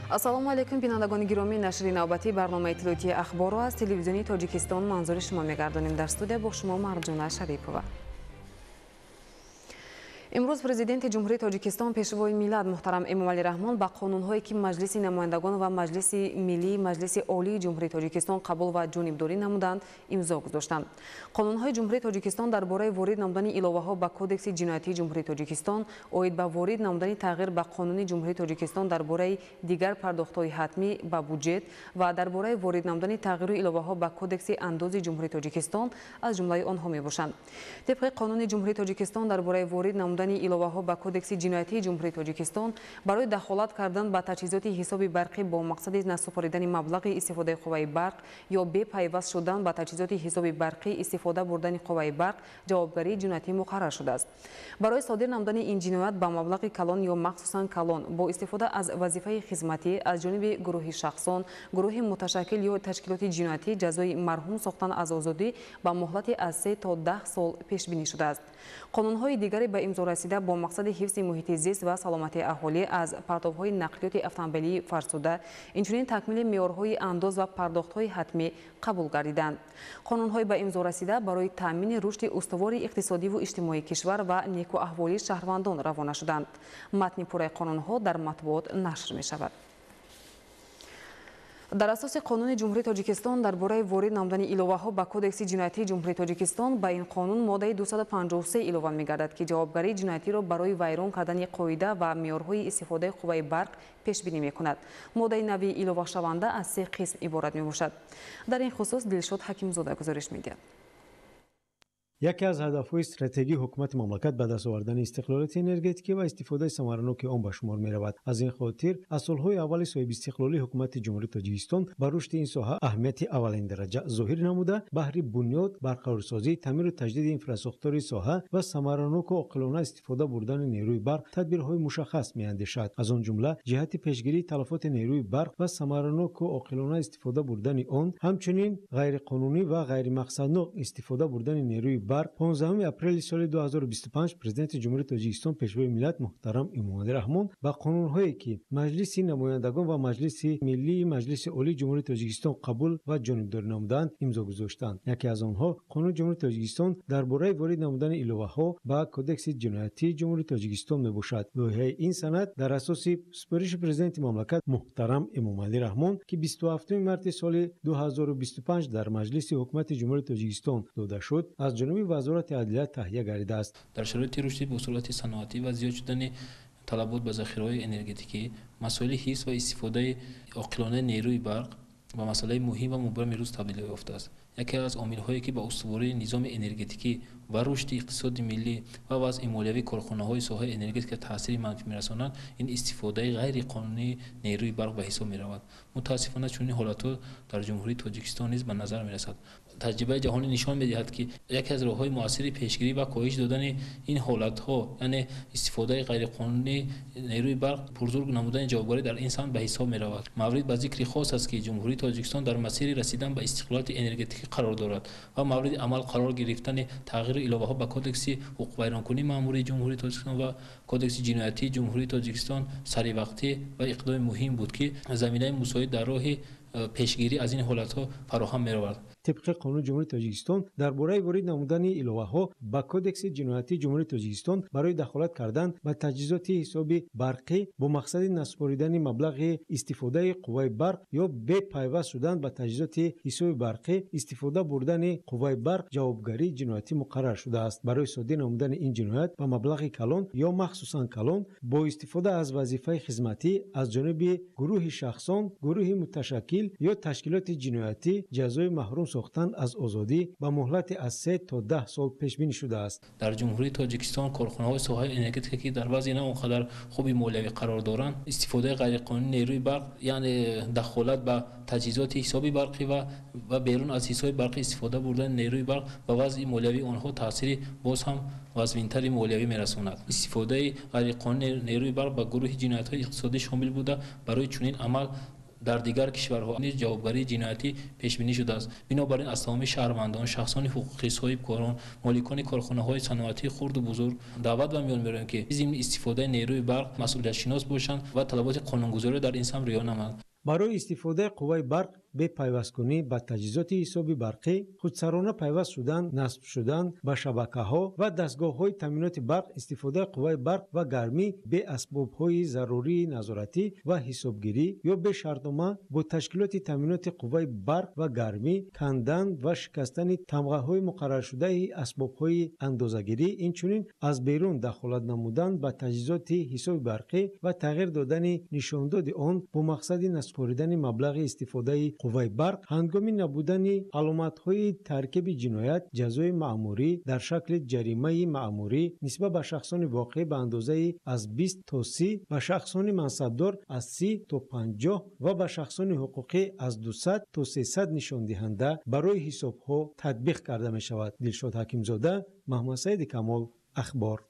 Ассалому алайкум, бинандагони гиромӣ. Нашри навбатии барномаи иттилоотии ахборро аз телевизиони Тоҷикистон манзури шумо мегардонем. Дар студия бо шумо Марҷона Шарипова. Имрӯз Президенти Ҷумҳурии Тоҷикистон, Пешвои миллат муҳтарам Эмомалӣ Раҳмон ба қонунҳое, ки Маҷлиси намояндагон ва Маҷлиси Миллии Маҷлиси Олии Ҷумҳурии Тоҷикистон қабул ва ҷонибдорӣ намуданд, имзо гузоштанд. Қонунҳои Ҷумҳурии Тоҷикистон дар бораи ворид намудани иловаҳо ба Кодекси ҷиноятии Ҷумҳурии Тоҷикистон, оид ба ворид намудани тағйир ба Қонуни Ҷумҳурии Тоҷикистон дар бораи дигар пардохтҳои ҳатмӣ ба буҷет ва дар бораи ворид намудани тағйиру иловаҳо ба Кодекси андози Ҷумҳурии Тоҷикистон аз ҷумлаи онҳо мебошанд. Тибқи Қонуни Ҷумҳурии Тоҷикистон дар бораи ворид намудани иловаҳо ба Кодекси ҷиноятии Ҷумҳурии Тоҷикистон барои дахолат кардан ба таҷҳизоти ҳисоби барқӣ бо мақсади насупоридани маблағи истифодаи қувваи барқ ё бепайваст шудан ба таҷҳизоти ҳисоби барқӣ истифода бурдани қувваи барқ ҷавобгарии ҷиноятӣ муқаррар шудааст. Барои содир намудани ин ҷиноят ба маблағи калон ё махсусан калон бо истифода аз вазифаи хизматӣ аз ҷониби гурӯҳи шахсон, гурӯҳи муташаккил ё ташкилоти ҷиноятӣ ҷазои марҳум сохтан аз озодӣ ба муҳлати аз 3 то 10 сол пешбинӣ шудааст. Қонунҳои дигаре ба имзо расида бо мақсади ҳифзи муҳити зист ва саломатии аҳолӣ аз партовҳои нақлиёти автомобилии фарсуда, инчунин такмили меъёрҳои андоз ва пардохтҳои ҳатмӣ қабул гардиданд. Қонунҳои ба имзо расида барои таъмини рушди устувори иқтисодиву иҷтимоии кишвар ва некуаҳволии шаҳрвандон равона шуданд. Матни пурраи қонунҳо дар матбуот нашр мешавад. Дар асоси Қонуни Ҷумҳурии Тоҷикистон дар бораи ворид намудани иловаҳо ба Кодекси ҷиноятии Ҷумҳурии Тоҷикистон ба ин қонун моддаи 253 илова мегардад, ки ҷавобгарии ҷиноятиро барои вайрон кардани қоида ва меъёрҳои истифодаи қувваи барқ пешбинӣ мекунад. Моддаи нави иловашаванда аз се қисм иборат мебошад. Дар ин хусус Дилшод Ҳакимзода гузориш медиҳад. Яке аз ҳадафҳои стратегии ҳукумати мамлакат ба даст овардани истиқлолияти энергетикӣ ва истифодаи самараноки он ба шумор меравад. Аз ин хотир аз солҳои аввали соҳибистиқлолии ҳукумати Ҷумҳурии Тоҷикистон ба рушди ин соҳа аҳамияти аввалиндараҷа зоҳир намуда, баҳри бунёд, барқарорсозӣ, таъмиру таҷдиди инфрасохтори соҳа ва самараноку оқилона истифода бурдани нерӯи барқ тадбирҳои мушаххас меандешад. Аз он ҷумла ҷиҳати пешгирии талафоти нерӯи барқ ва самараноку оқилона истифода бурдани он, ҳамчунин ғайриқонунӣ ва ғайримақсаднок истифода бурдани нерӯи барқ 15 апрели соли 2025 Президенти Ҷумҳурии Тоҷикистон, Пешвои миллат муҳтарам Эмомалӣ Раҳмон ба қонунҳое, ки Маҷлиси намояндагон ва Маҷлиси Миллии Маҷлиси Олии Ҷумҳурии Тоҷикистон қабул ва ҷонибдорӣ намуданд, имзо гузоштанд. Яке аз онҳо Қонуни Ҷумҳурии Тоҷикистон дар бораи ворид намудани иловаҳо ба Кодекси ҷиноятии Ҷумҳурии Тоҷикистон мебошад. Лоиҳаи ин санад дар асоси супориши Президенти мамлакат муҳтарам Эмомалӣ Раҳмон, ки 27 марти соли 2025 дар Маҷлиси Ҳукумати Ҷумҳурии Тоҷикистон дода шуд, аз ҷониби Вазорати адлия таҳия гардидааст. Дар шароити рушди босуръати саноатӣ ва зиёд шудани талабот ба захираҳои энергетикӣ, масоили ҳифз ва истифодаи оқилонаи нерӯи барқ ба масъалаи муҳим ва мубрами рӯз табдил ёфтааст. Яке аз омилҳое, ки ба устувории низоми энергетикӣ ва рушди иқтисоди миллӣ ва вазъи молиявии корхонаҳои соҳаи энергетика таъсири манфӣ мерасонанд, ин истифодаи ғайриқонунии нерӯи барқ ба ҳисоб меравад. Мутаассифона, чунин ҳолатҳо дар Ҷумҳурии Тоҷикистон низ ба назар мерасад. Таҷрибаи ҷаҳонӣ нишон медиҳад, ки яке аз роҳҳои муассири пешгирӣ ва коҳиш додани ин ҳолатҳо, яъне истифодаи ғайриқонунии нерӯи барқ, пурзур намудани ҷавобгарӣ дар ин самт ба ҳисоб меравад. Маврид ба зикри хос аст, ки Ҷумҳурии Тоҷикистон дар масири расидан ба истиқлолияти энергетикӣ қарор дорад ва мавриди амал қарор гирифтани тағйиру иловаҳо ба Кодекси ҳуқуқвайронкунии маъмурии Ҷумҳурии Тоҷикистон ва Кодекси ҷиноятии Ҷумҳурии Тоҷикистон саривақтӣ ва иқдоми муҳим буд, ки заминаи мусоид дар роҳи пешгирӣ аз ин ҳолатҳо фароҳам меовард. Тибқи Қонуни Ҷумҳурии Тоҷикистон дар бораи ворид намудани иловаҳо ба Кодекси ҷиноятии Ҷумҳурии Тоҷикистон барои дахолат кардан ба таҷҳизоти ҳисоби барқӣ бо мақсади насупоридани маблағи истифодаи қувваи барқ ё бепайваст шудан ба таҷҳизоти ҳисоби барқӣ истифода бурдани қувваи барқ ҷавобгарии ҷиноятӣ муқаррар шудааст. Барои содир намудани ин ҷиноят ба маблағи калон ё махсусан калон бо истифода аз вазифаи хизматӣ аз ҷониби гурӯҳи шахсон, гурӯҳи муташаккил ё ташкилоти ҷиноятӣ ҷазои маҳрум сохтан аз озодӣ ба муҳлати аз 3 то 10 сол пешбинӣ шудааст. Дар Ҷумҳурии Тоҷикистон корхонаҳои соҳаи энергетика, ки дар вазъи на он қадар хуби молиявӣ қарор доранд, истифодаи ғайриқонунии нерӯи барқ, яъне дахолат ба таҷҳизоти ҳисоби барқӣ ва берун аз ҳисоби барқӣ истифода бурдани нерӯи барқ ба вазъи молиявии онҳо таъсири боз ҳам вазминтари молиявӣ мерасонад. Истифодаи ғайриқонунии нерӯи барқ ба гурӯҳи ҷиноятҳои иқтисодӣ шомил буда, барои чунин амал Дар дигар кишварҳо низ ҷавобгарии ҷиноятӣ пешбинӣ шудааст. Бинобар ин аз тамоми шаҳрвандон, шахсони ҳуқуқӣ, соҳибкорон, моликони корхонаҳои саноатии хурду бузург даъват ба миён меорем, ки зимни истифодаи нерӯи барқ масъулиятшинос бошанд ва талаботи қонунгузориро дар ин самт риоя намоянд. Барои истифодаи қувваи барқ бе пайвасткунӣ ба таҷҳизоти ҳисоби барқӣ, худсарона пайваст шудан, насб шудан ба шабакаҳо ва дастгоҳҳои таъминоти барқ, истифодаи қувваи барқ ва гармӣ бе асбобҳои зарурии назоратӣ ва ҳисобгирӣ ё бе шартнома бо ташкилоти таъминоти қувваи барқ ва гармӣ, кандан ва шикастани тамғаҳои муқарраршудаи асбобҳои андозагирӣ, инчунин аз берун дахолат намудан ба таҷҳизоти ҳисоби барқӣ ва тағйир додани нишондоди он бо мақсади насупоридани маблағи истифодаи қувваи барқ ҳангоми набудани аломатҳои таркиби ҷиноят, ҷазои маъмурӣ дар шакли ҷаримаи маъмурӣ нисбат ба шахсони воқеӣ ба андозаи аз 20 то 30, ба шахсони мансабдор аз 30 то 50 ва ба шахсони ҳуқуқӣ аз 200 то 300 нишондиҳанда барои ҳисобҳо татбиқ карда мешавад. Дилшод Ҳакимзода, Маҳмадсаиди Камол, Ахбор.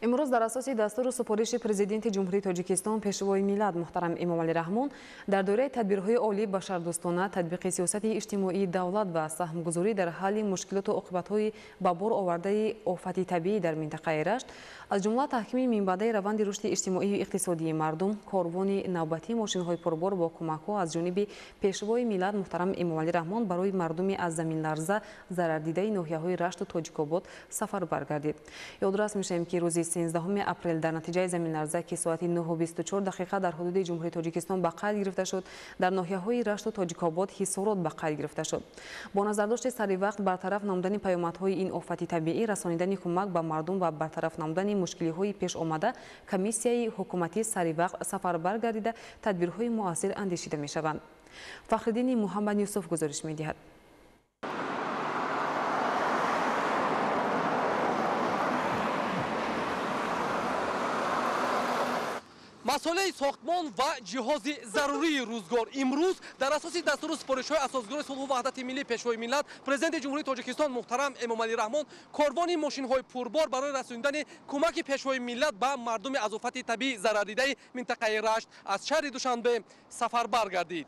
Имрӯз дар асоси дастуру супориши Президенти Ҷумҳурии Тоҷикистон Пешвои миллат муҳтарам Эмомалӣ Раҳмон дар доираи тадбирҳои олии башардӯстона, татбиқи сиёсати иҷтимоии давлат ва саҳмгузорӣ дар ҳалли мушкилоту оқибатҳои ба бор овардаи офати табиӣ дар минтақаи Рашт, аз ҷумла таҳкими минбаъдаи раванди рушди иҷтимоию иқтисодии мардум, корвони навбатии мошинҳои пурбор бо кӯмакҳо аз ҷониби Пешвои миллат муҳтарам Эмомалӣ Раҳмон барои мардуми аз заминларза зарардидаи ноҳияҳои Рашту Тоҷикобод сафарбар гардид. Ёдрас мешавем, ки рӯзи 13 апрел дар натиҷаи заминларза, ки соати 9:24 дақиқа дар ҳудуди Ҷумҳурии Тоҷикистон ба қайд гирифта шуд, дар ноҳияҳои Рашту Тоҷикобод ҳисорот ба қайд гирифта шуд. Бо назардошти саривақт бартараф намудани паёмадҳои ин офати табиӣ, расонидани кӯмак ба мардум ва бартараф намудани мушкилиҳои пешомада, комиссияи ҳукуматӣ саривақт сафарбар гардида, тадбирҳои муассир андешида мешаванд. Фахриддини Муҳаммад Юсуф гузориш медиҳад. Масолеҳи сохтмон ва ҷиҳози зарурии рӯзгор имрӯз дар асоси дастуру супоришҳои асосгузори сулҳу ваҳдати миллӣ, Пешвои миллат, Президенти Ҷумҳурии Тоҷикистон муҳтарам Эмомалӣ Раҳмон корвони мошинҳои пурбор барои расондани кӯмаки Пешвои миллат ба мардуми аз офати табиӣ зарардидаи минтақаи Рашт аз шаҳри Душанбе сафарбар гардид.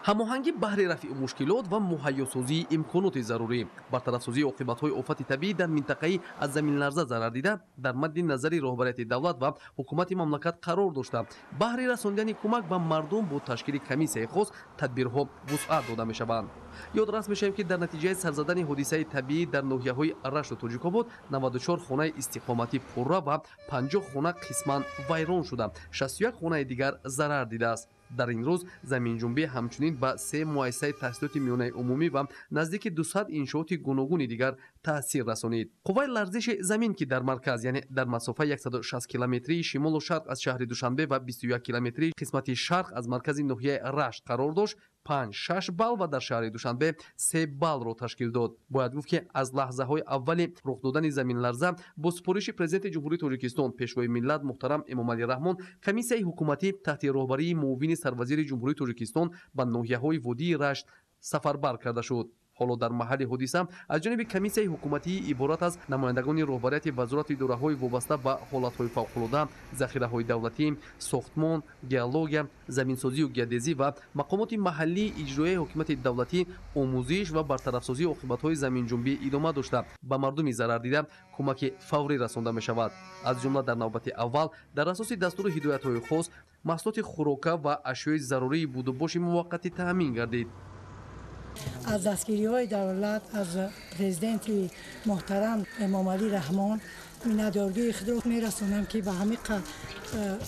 Ҳамоҳангӣ баҳри рафъи мушкилот ва муҳайёсозии имконоти зарурӣ, бартарафсозии оқибатҳои офати табиӣ дар минтақаи аз заминларза зарардида дар мадди назари роҳбарияти давлат ва ҳукумати мамлакат қарор дошта, баҳри расондани кӯмак ба мардум бо ташкили комиссияи хос тадбирҳо вусъат дода мешаванд. Ёдрас мешавем, ки дар натиҷаи сарзадани ҳодисаи табиӣ дар ноҳияҳои Рашту Тоҷикобод 94 хонаи истиқоматӣ пурра ва 50 хона қисман вайрон шуда, 61 хонаи дигар зарар дидааст. Дар ин рӯз заминҷунбӣ ҳамчунин ба 3 муассисаи таҳсилоти миёнаи умумӣ ва наздики 200 иншооти гуногуни дигар таъсир расонид. Қувваи ларзиши замин, ки дар марказ, яъне дар масофаи 160 километрии шимолу шарқ аз шаҳри Душанбе ва 21 километрии қисмати шарқ аз маркази ноҳияи Рашт қарор дошт, 5-6 балл ва дар шаҳри Душанбе 3 баллро ташкил дод. Бояд гуфт, ки аз лаҳзаҳои аввали рух додани заминларза бо супориши Президенти Ҷумҳурии Тоҷикистон Пешвои миллат муҳтарам Эмомалӣ Раҳмон комиссияи ҳукуматӣ таҳти роҳбарии муовини сарвазири Ҷумҳурии Тоҷикистон ба ноҳияҳои водии Рашт сафарбар карда шуд. Ҳоло дар маҳалли ҳодиса аз ҷониби комиссияи ҳукуматӣ иборат аз намояндагони роҳбарияти вазорати идораҳои вобаста ба ҳолатҳои фавқулода, захираҳои давлатӣ, сохтмон, геология, заминсозию геодезӣ ва мақомоти маҳаллии иҷроияи ҳокимияти давлатӣ омӯзиш ва бартарафсозии оқибатҳои заминҷунбӣ идома дошта, ба мардуми зарардида кӯмаки фаврӣ расонда мешавад. Аз ҷумла дар навбати аввал дар асоси дастуру ҳидоятҳои хос маҳсулоти хӯрока ва ашёи зарурии будубоши муваққатӣ таъмин гардид. Аз дастгириҳои давлат, аз президенти муҳтарам Эмомалӣ Раҳмон миннатдории худро мерасонам, ки ба ҳамин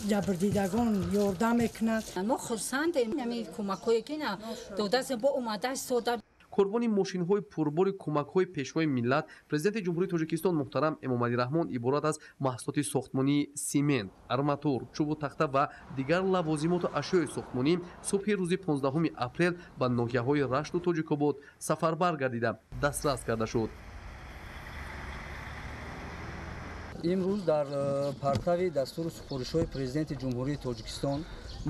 ҷабрдидагон ёрдам мекунад. Мо хурсандем ҳамин кӯмакҳое ки додааст, бо омадааст сода. Корвони мошинҳои пурбори кӯмакҳои Пешвои миллат, Президенти Ҷумҳурии Тоҷикистон муҳтарам Эмомалӣ Раҳмон иборат аз маҳсулоти сохтмонии симент, арматур, чӯбу тахта ва дигар лавозимоту ашёи сохтмонӣ субҳи рӯзи 15 апрел ба ноҳияҳои Рашту Тоҷикобод сафарбар гардида дастрас карда шуд. Имрӯз дар партави дастуру супоришҳои Президенти Ҷумҳурии Тоҷикистон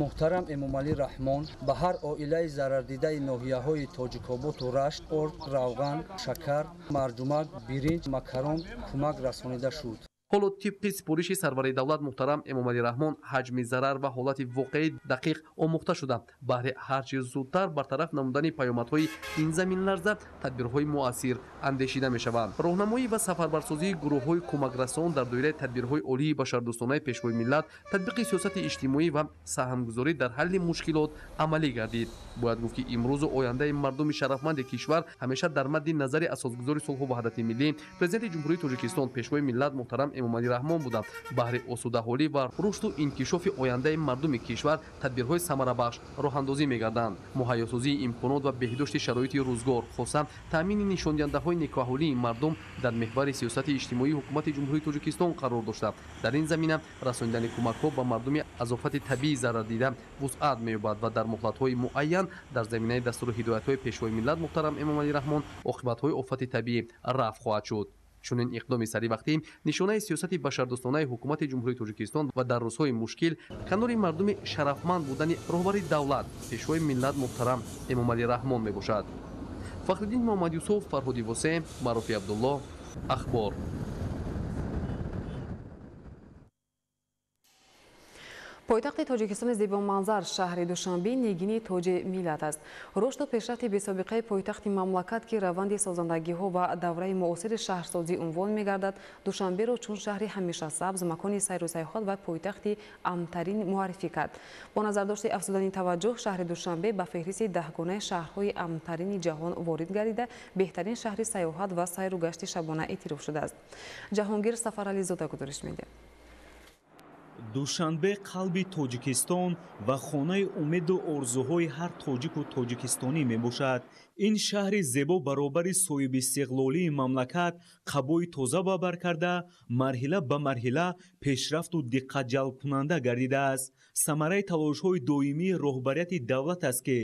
муҳтарам Эмомалӣ Раҳмон ба ҳар оилаи зарардидаи ноҳияҳои Тоҷикоботу Рашт орд, равған, шакар, марҷумак, биринҷ, макарон кӯмак расонида шуд. Ҳоло тибқи супориши сарвари давлат муҳтарам Эмомалӣ Раҳмон ҳаҷми зарар ва ҳолати воқеӣ дақиқ омӯхта шуда, баҳри ҳарчи зудтар бартараф намудани паёмадҳои ин заминларза тадбирҳои муассир андешида мешаванд. Роҳнамоӣ ва сафарбарсозии гурӯҳҳои кӯмакрасон дар доираи тадбирҳои олии башардӯстонаи Пешвои миллат, татбиқи сиёсати иҷтимоӣ ва саҳмгузорӣ дар ҳалли мушкилот амалӣ гардид. Бояд гуфт, ки имрӯзу ояндаи мардуми шарафманди кишвар ҳамеша дар мадди назари асосгузори сулҳу ваҳдати миллӣ, Президенти Ҷумҳурии Тоҷикистон, Пешвои миллат муҳтарам Эмомалӣ Раҳмон буда, баҳри осудаҳолӣ ва рушду инкишофи ояндаи мардуми кишвар тадбирҳои самарабахш роҳандозӣ мегарданд. Муҳайёсозии имконот ва беҳдошти шароити рӯзгор, хоса таъмини нишондиҳандаҳои некӯаҳолии мардум дар меҳвари сиёсати иҷтимоии Ҳукумати Ҷумҳурии Тоҷикистон қарор дошта, дар ин замина расонидани кӯмакҳо ба мардуми аз офати табиӣ зарардида вусъат меёбад ва дар муҳлатҳои муайян дар заминаи дастуру ҳидоятҳои Пешвои миллат муҳтарам Эмомалӣ Раҳмон оқибатҳои офати табиӣ рафъ хоҳад шуд. Чунин иқдоми саривақтӣ нишонаи сиёсати башардӯстонаи Ҳукумати Ҷумҳурии Тоҷикистон ва дар рӯзҳои мушкил канори мардуми шарафманд будани роҳбари давлат, Пешвои миллат муҳтарам Эмомалӣ Раҳмон мебошад. Фахриддин Муҳаммадюсуф, Фарҳоди Восеъ, Маъруфи Абдуллоҳ, Ахбор. Пойтахти Тоҷикистони зебоманзар шаҳри Душанбе нигини тоҷи миллат аст. Рушду пешрафти бесобиқаи пойтахти мамлакат, ки раванди созандагиҳо ва давраи муосири шаҳрсозӣ унвон мегардад, Душанберо чун шаҳри ҳамешасабз, макони сайру сайёҳат ва пойтахти амнтарин муаррифӣ кард. Бо назардошти афзудани таваҷҷӯҳ, шаҳри Душанбе ба феҳристи даҳгонаи шаҳрҳои амнтарини ҷаҳон ворид гардида, беҳтарин шаҳри сайёҳат ва сайру гашти шабона эътироф шудааст. Ҷаҳонгир Сафарализода гузориш медиҳад. Душанбе қалби Тоҷикистон ва хонаи умеду орзуҳои ҳар тоҷику тоҷикистонӣ мебошад. Ин шаҳри зебо баробари соҳибистиқлолии мамлакат қабои тоза ба бар карда, марҳила ба марҳила пешрафту диққатҷалбкунанда гардидааст. Самараи талошҳои доимии роҳбарияти давлат аст, ки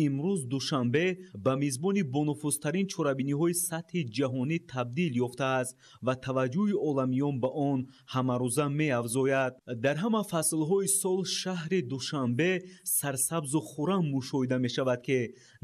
имрӯз Душанбе ба мизбони бонуфузтарин чорабиниҳои сатҳи ҷаҳонӣ табдил ёфтааст ва таваҷҷӯҳи оламиён ба он ҳамарӯза меафзояд. Дар ҳама фаслҳои сол шаҳри Душанбе сарсабзу хуррам мушоҳида мешавад, ки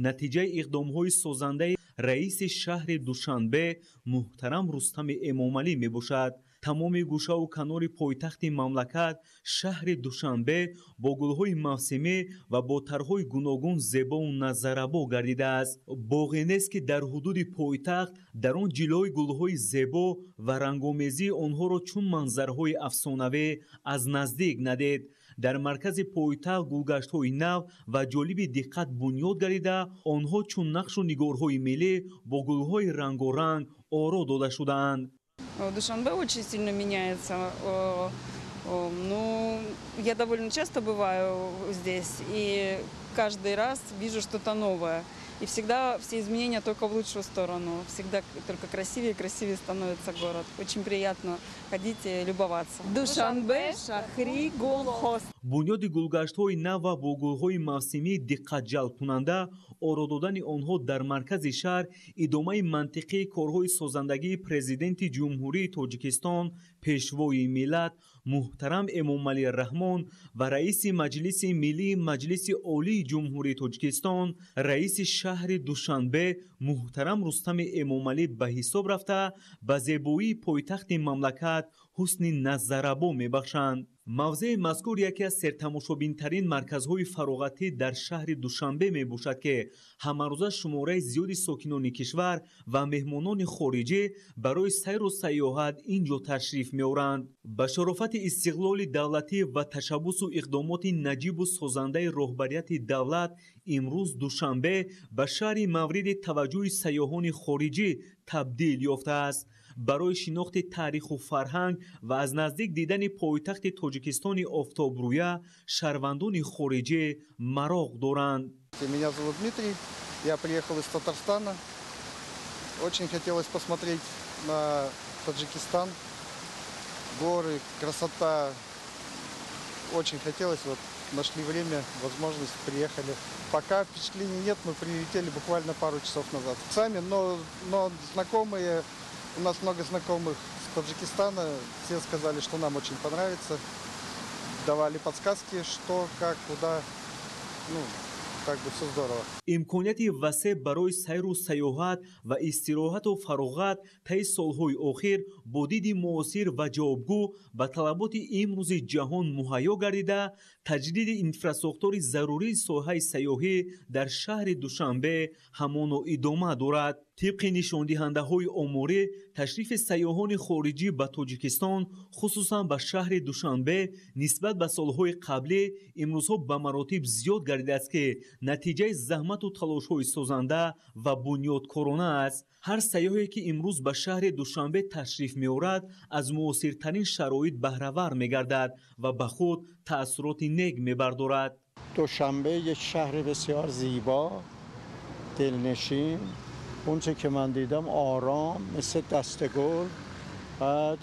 натиҷаи иқдомҳои созандаи раиси шаҳри Душанбе муҳтарам Рустами Эмомалӣ мебошад. Тамоми гӯшаву канори пойтахти мамлакат шаҳри Душанбе бо гулҳои мавсимӣ ва бо тарҳҳои гуногун зебову назаррабо гардидааст. Боғе нест, ки дар ҳудуди пойтахт дар он ҷилои гулҳои зебо ва рангомезии онҳоро чун манзарҳои афсонавӣ аз наздик надид. Дар маркази пойтахт гулгаштҳои нав ва ҷолиби диққат бунёд гардида, онҳо чун нақшу нигорҳои миллӣ бо гулҳои рангоранг оро дода шудаанд. Душанбе очень сильно меняется. Ну, я довольно часто бываю здесь и каждый раз вижу что-то новое. И всегда все изменения только в лучшую сторону. Всегда только красивее и красивее становится город. Очень приятно ходить и любоваться. Душанбе, шаҳри гулҳост. Бунёди гулгаштҳои нав ва бо гулҳои мавсимии диққатҷалбкунанда оро додани онҳо дар маркази шаҳр идомаи мантиқии корҳои созандагии Президенти Ҷумҳурии Тоҷикистон, Пешвои миллат муҳтарам Эмомалӣ Раҳмон ва раиси Маҷлиси Миллии Маҷлиси Олии Ҷумҳурии Тоҷикистон, раиси шаҳри Душанбе муҳтарам Рустами Эмомалӣ ба ҳисоб рафта, ба зебоии пойтахти мамлакат ҳусни назаррабо мебахшанд. Мавзеи мазкур яке аз сертамошобинтарин марказҳои фароғатӣ дар шаҳри Душанбе мебошад, ки ҳамарӯза шумораи зиёди сокинони кишвар ва меҳмонони хориҷӣ барои сайру сайёҳат ин ҷо ташриф меоранд. Ба шарофати истиқлоли давлатӣ ва ташаббусу иқдомоти наҷибу созандаи роҳбарияти давлат имрӯз Душанбе ба шаҳри мавриди таваҷҷӯҳи сайёҳони хориҷӣ табдил ёфтааст. Барои шинохти таъриху фарҳанг ва аз наздик дидани пойтахти Тоҷикистони офтобрӯя шаҳрвандони хориҷӣ мароқ доранд. Меня зовут Дмитрий, я приехал из Татарстана. Очень хотелось посмотреть на Таджикистан, горы, красота. Очень хотелось, вот нашли время, возможность, приехали. Пока впечатлений нет, мы прилетели буквально пару часов назад. Сами, но знакомые, у нас много знакомых с Таджикистана, все сказали, что нам очень понравится. Давали подсказки, что, как, куда. Ну, как бы все здорово. Имконияти васеъ барои сайру сайёҳат ва истироҳату фароғат таи солҳои охир бо диди муосир ва ҷавобгӯ ба талаботи имрӯзи ҷаҳон муҳайё гардида, таҷдиди инфрасохтори зарурии соҳаи сайёҳӣ дар шаҳри Душанбе ҳамоно идома дорад. Тибқи нишондиҳандаҳои оморӣ, ташрифи сайёҳони хориҷӣ ба Тоҷикистон, хусусан ба шаҳри Душанбе, нисбат ба солҳои қаблӣ имрӯзҳо ба маротиб зиёд гардидааст, ки натиҷаи заҳмату талошҳои созанда ва бунёдкорона аст. Ҳар сайёҳе, ки имрӯз ба шаҳри Душанбе ташриф меорад, аз муосиртарин шароит баҳравар мегардад ва ба худ таассуроти нек мебардорад. Душанбе як шаҳри бисёр зебо, дилнишин. اونچه که من دیدم آرام مثل دستگل، بعد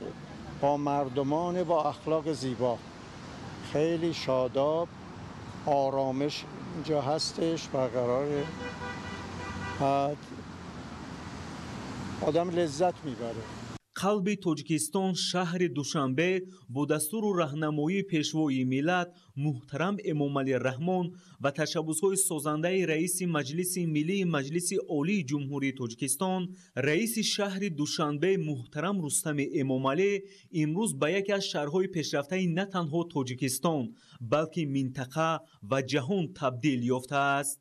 با مردمان با اخلاق زیبا، خیلی شاداب، آرامش اینجا هستش برقراره، بعد آدم لذت میبره. Қалби Тоҷикистон шаҳри Душанбе бо дастуру раҳнамоии Пешвои миллат муҳтарам Эмомалӣ Раҳмон ва ташаббусҳои созандаи раиси Маҷлиси Миллии Маҷлиси Олии Ҷумҳурии Тоҷикистон, раиси шаҳри Душанбе муҳтарам Рустами Эмомалӣ имрӯз ба яке аз шаҳрҳои пешрафтаи на танҳо Тоҷикистон, балки минтақа ва ҷаҳон табдил ёфтааст.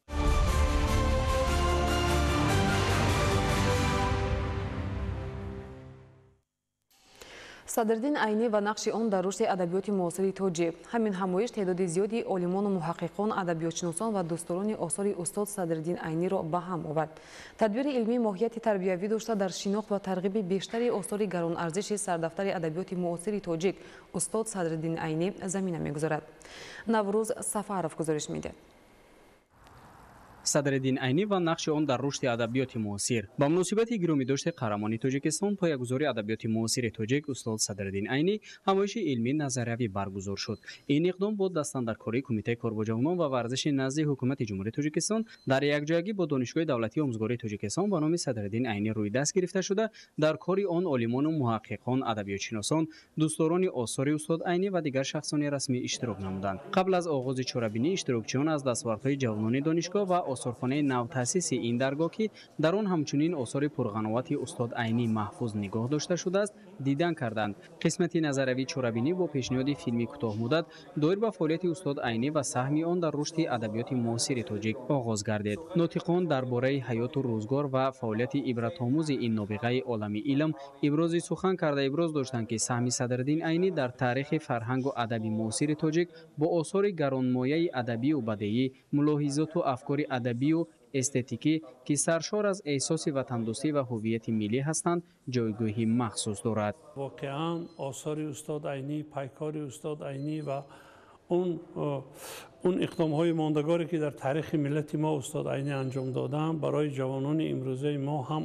Садриддин Айнӣ ва нақши он дар рушди адабиёти муосири тоҷик. Ҳамин ҳамоиш теъдоди зиёди олимону муҳаққиқон, адабиётшиносон ва дӯстдорони осори устод Садриддин Айниро ба ҳам овард. Тадбири илмӣ моҳияти тарбиявӣ дошта, дар шинохт ва тарғиби бештари осори гаронарзиши сардафтари адабиёти муосири тоҷик устод Садриддин Айнӣ замина мегузорад. Наврӯз Сафаров гузориш медиҳад. Садриддин Айнӣ ва нақши он дар рушди адабиёти муосир. Ба муносибати гиромидошти қаҳрамони Тоҷикистон, поягузори адабиёти муосири тоҷик устод Садриддин Айнӣ ҳамоиши илмӣ назариявӣ баргузор шуд. Ин иқдом бо дастандаркории Кумитаи кор бо ҷавонон ва варзиши назди Ҳукумати Ҷумҳурии Тоҷикистон дар якҷоягӣ бо Донишгоҳи давлатии омӯзгории Тоҷикистон ба номи Садриддин Айнӣ рӯи даст гирифта шуда, дар кори он олимону муҳаққиқон, адабиётшиносон, дӯстдорони осори устод Айнӣ ва дигар шахсони расмӣ иштирок намуданд. Қабл аз оғози чорабинӣ иштирокчиён аз дастовардҳои ҷавонони донишгоҳ ва осорхонаи навтаъсиси ин даргоҳ, ки дар он ҳамчунин осори пурғановати устод Айнӣ маҳфуз нигоҳ дошта шудааст, дидан карданд. Қисмати назариявии чорабинӣ бо пешниҳоди филми кӯтоҳмуддат доир ба фаъолияти устод Айнӣ ва саҳми он дар рушди адабиёти муосири тоҷик оғоз гардид. Нотиқон дар бораи ҳаёту рӯзгор ва фаъолияти ибратомӯзи ин нобиғаи олами илм ибрози сухан карда, иброз доштанд, ки саҳми Садриддин Айнӣ дар таърихи фарҳангу адаби муосири тоҷик бо осори гаронмояи адабию бадеӣ, мулоҳизоту афкори адабию эстетикӣ, ки саршор аз эҳсоси ватандӯстӣ ва ҳуввияти миллӣ ҳастанд, ҷойгоҳи махсус дорад. Воқеан осори устод Айнӣ, пайкори устод Айнӣ ва он иқдомҳои мондагоре, ки дар таърихи миллати мо устод Айнӣ анҷом доданд, барои ҷавонони имрӯзаи мо ҳам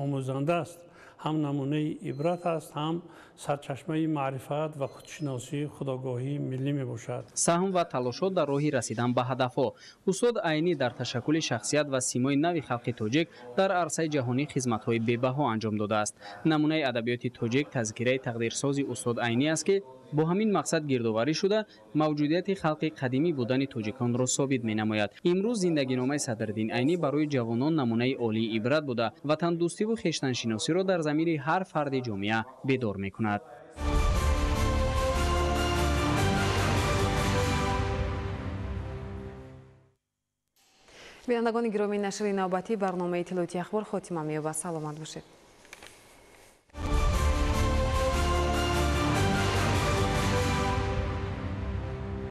омӯзанда аст, ҳам намунаи ибрат аст, ҳам сарчашмаи маърифат ва худшиносии худогоҳии миллӣ мебошад. Саҳм ва талошот дар роҳи расидан ба ҳадафҳо. Устод Айнӣ дар ташаккули шахсият ва симои нави халқи тоҷик дар арсаи ҷаҳонӣ хизматҳои бебаҳо анҷом додааст. Намунаи адабиёти тоҷик тазкираи тақдирсози устод Айнӣ аст, ки бо ҳамин мақсад гирдоварӣ шуда, мавҷудияти халқи қадимӣ будани тоҷиконро собит менамояд. Имрӯз зиндагиномаи Садриддин Айнӣ барои ҷавонон намунаи олии ибрат буда, ватандӯстиву хештаншиносиро дар замири ҳар фарди ҷомеа бедор мекунад. Бинандагони гиромӣ, нашри навбатӣ барномаи иттилоотии ахбор хотима меёбад. Саломат бошед.